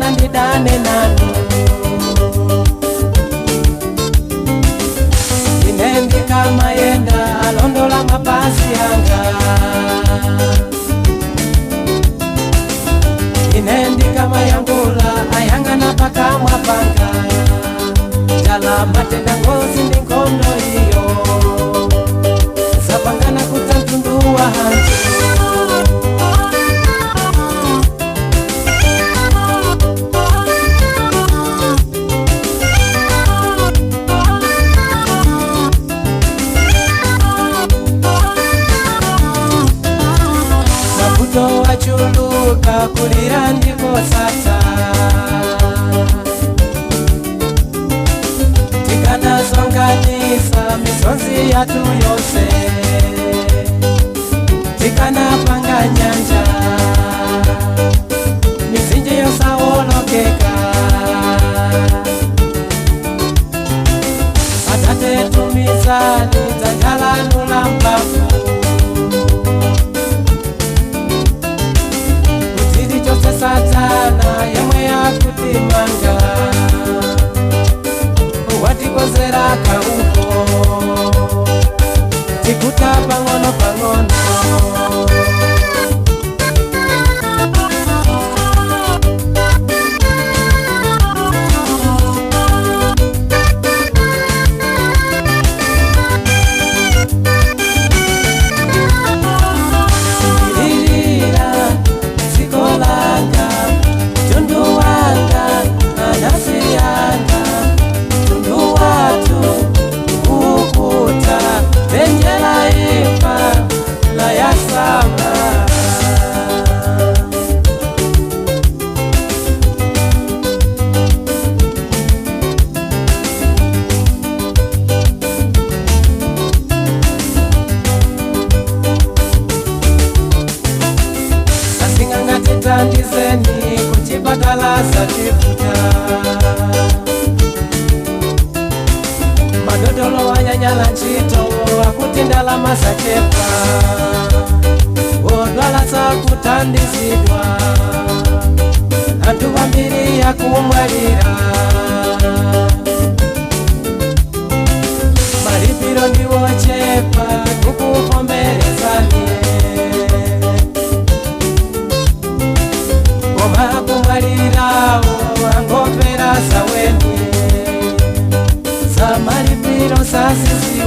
Ndimafuna ndidane nanu. Ine ndikamayenda alondola mapazi yanga. Ine ndikamayangula ayang'ana pakamwa panga. Njala, matenda, ngozi ndi nkhondo iyo zapangana kutha mtundu wa anthu. Mavuto achuluka, kulira ndikosatha. Tikanasonganisa misonzi yathu yonse, tikanapanga nyanja, misinje yosawolokeka. Atate, tumizani dzanja lanu la mphamvu kuti tichotse Satana yemwe yakutimanga, watikozera kauko tikuta pang'ono pang'ono. Lilira dziko langa, mtundu wanga, anansi anga, mtundu wathu ukutha, dzenje la imfa layasama. Asing'anga, tithandizeni, kuchipatala zativuta. Madotolo anyanyala ntchito, akuti ndalama zachepa. Odwala sakuthandizidwa, anthu ambiri akumwalira. Malipiro ndiwochepa, kukuvomerezani, koma kumwalirawo angopera saweni, samalipiro sasisi.